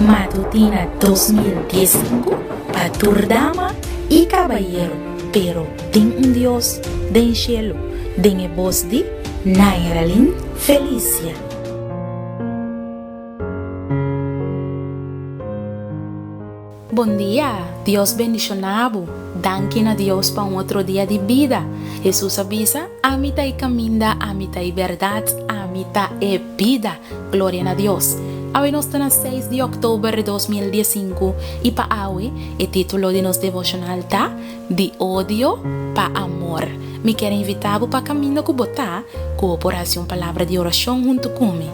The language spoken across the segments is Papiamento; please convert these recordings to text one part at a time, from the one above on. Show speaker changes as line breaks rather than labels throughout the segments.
Matutina 2015 pa tur dama y cabayero, pero tin un Dios den cielo, den e bos di Nairalyn Felicia. Bon dia, Dios bendiciona bo. Danki na Dios pa un otro dia di bida. Jesus a bisa, Ami ta e caminda, ami ta e berdad, ami ta e bida. Gloria na Dios. Awe nos ta na seis di october 2015 y pa awe e titulo di nos devocional ta, Di odio pa amor. Mi kier invita bo pa caminda cu bo ta, cu bo por haci un palabra di oracion hunto cu mi.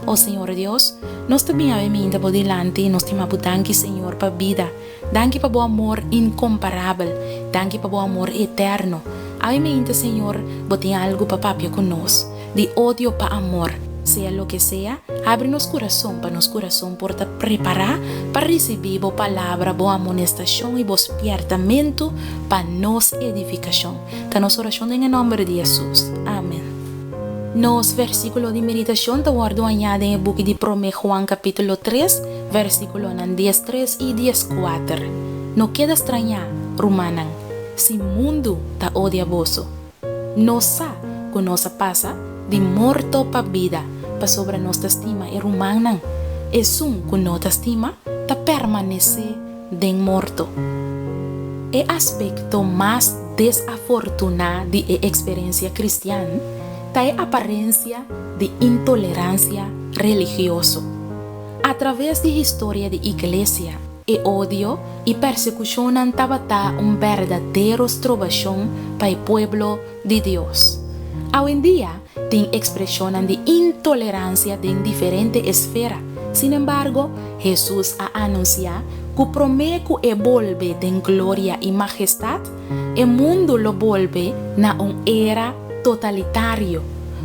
O Señor Dios, nos ta bin awe minta bo dilanti i nos ta yama bo danki Señor pa bida. Danki pa bo amor inkomparabel. Danki pa bo amor eterno. Awe minta Señor, bo tin algu pa papia ku nos. Di odio pa amor. Sea loke sea, habri nos kurason pa nos kurason por ta prepará pa risibí bo palabra, bo amonestashon i bo spièrtamentu pa nos edifikashon. Ta nos orashon den e nòmber di Hesus. Amen. Nos versíkulo di meditashon ta wòrdu hañá den e buki di Promé Juan kapítulo tres, versíkulonan diestres i dieskuater. No keda strañá, rumannan, si mundu ta odia boso. Nos sa ku nos a pasa di morto pa bida pasobra nos ta stima e rumannan. Esun ku no ta stima ta permanesé den morto. E aspekto mas desafortuná di e eksperensia kristian ta e aparensia di intoleransia religioso. Atraves di historia di iglesia, e odio i persekushonnan tabata un berdadero strobashon pa e pueblo di Dios. Awendia, Tin ekspreshonnan di intoleransia den diferente esfera. Sin embargo, Hesus a anunsiá ku promé ku e bolbe den gloria i magestat, e mundu lo bolbe na un era totalitario.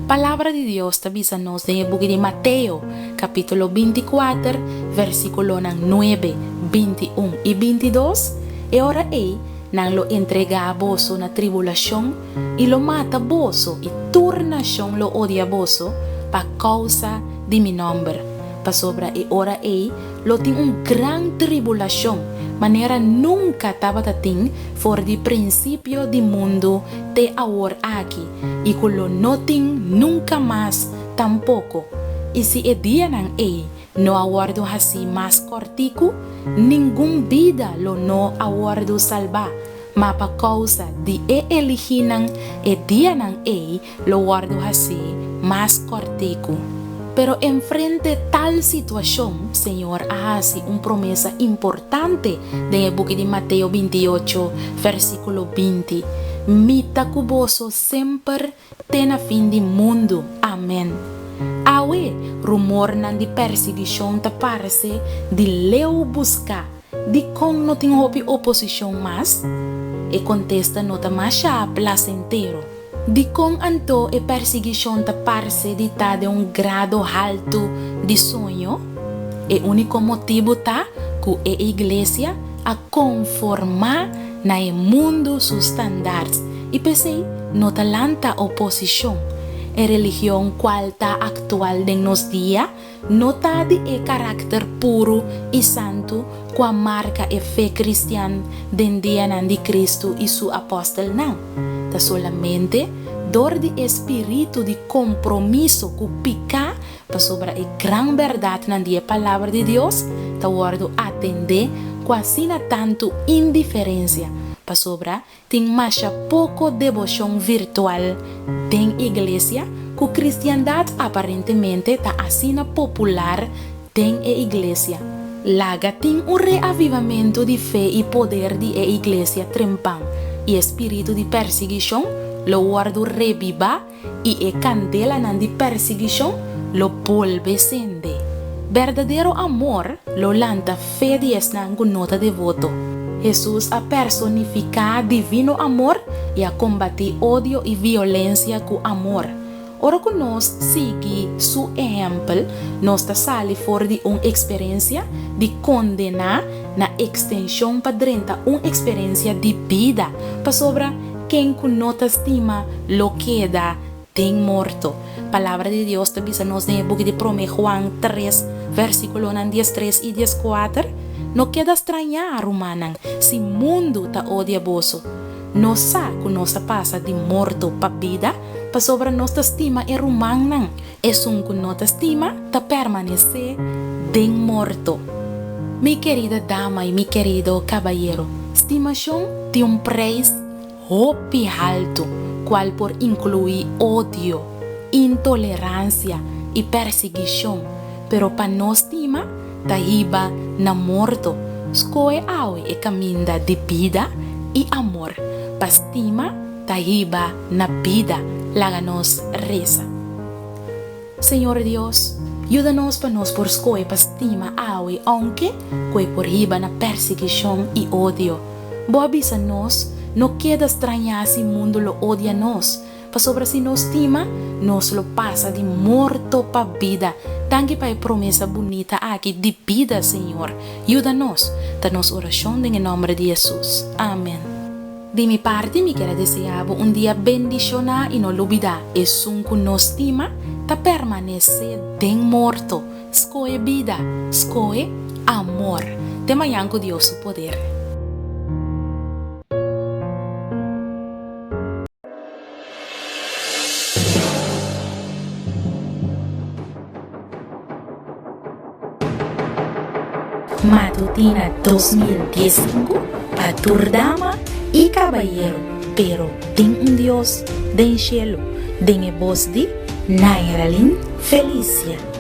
Palabra di Dios ta bisa nos den e buki di Mateo, kapítulo 24, versíkulonan nuebe, 21 i 22, E ora ei nan lo entregá boso na tribulashon, i lo mata boso, i tur nashon lo odia boso pa kousa di mi nòmber, pasobra e ora ei lo tin un gran tribulashon, manera nunka tabata tin for di prinsipio di mundu te awor aki, i ku lo no tin nunka mas tampoko. I si e dianan ei no a wòrdu hasí mas kòrtiku, ningun bida lo no a wòrdu salbá, Ma pa kousa di e eligínan e dianan ei lo wòrdu hasí mas kòrtiku. Pero enfrente tal situashon, Señor a hasi un promesa importante den e buki di Mateo 28, versíkulo 20, Mi ta ku boso semper te na fin di mundu. Amèn. Awe, rumornan di persiguishon ta parse di leu buská. Dikon no tin hopi oposishon mas? E kontesta no ta masha plasentero. Dikon anto e persiguishon ta parse di ta den un grado haltu di soño? E úniko motibu ta ku e iglesia a konformá na e mundu su standards i p'esei no ta lanta oposishon. E religion kual ta aktual den nos dia no ta di e karakter puru i santu ku a marka e fe kristian den dianan di Kristu i su apòstelnan. Ta solamente dor di e spiritu di kompromiso ku piká pasobra e gran bèrdatnan di e Palabra di Dios ta wòrdu atendé ku asina tantu indiferensia, pasobra tin masha poko deboshon virtual den iglesia ku kristiandat aparentemente ta asina popular den e iglesia. Laga tin un reavivamentu di fe i poder di e iglesia trempan, i e spiritu di persiguishon lo wòrdu rebibá i e kandelanan di persiguishon lo bolbe sende. Berdadero amor lo lanta fe di esnan ku no ta devoto. Hesus a personifiká divino amor i a kombatí odio i violensia ku amor. Ora ku nos sigui su ehèmpel, nos ta sali for di un eksperensia di kondená na ekstenshon pa drenta un eksperensia di bida, pasobra ken ku no ta stima lo keda. den morto. Palabra di Dios ta bisa nos den e buki di Promé Juan tres, versíkulonan diestres i dieskuater, No keda strañá, rumannan, si mundu ta odia boso. Nos sa ku nos a pasa di morto pa bida pasobra nos ta stima e rumannan. Esun ku no ta stima ta permanesé den morto. Mi kerida dama i mi kerido kabayero, stimashon tin un preis hopi haltu, kual por inkluí odio, intoleransia i persiguishon, pero pa no stima ta hiba na morto. Skohe awe e kaminda di bida i amor, pa stima ta hiba na bida. Laga nos resa. Señor Dios, yuda nos pa nos por skohe pa stima awe ounke ku e por hiba na persiguishon i odio. Bo a bisa nos no keda strañá si mundu lo odia nos, pasobra si nos stima, nos lo pasa di morto pa bida. Danki pa e promesa bunita aki di bida, Señor. Yuda nos. Ta nos orashon den e nòmber di Hesus. Amen. Di mi parti mi kier a desea bo un dia bendishoná i no lubidá, esun ku no stima ta permanesé den morto. Skohe bida, skohe amor. Te mañan ku Dios su poder. Matutina 2015 pa tur dama y cabayero, pero tin un Dios den cielo, den e bos di Nairalyn Felicia.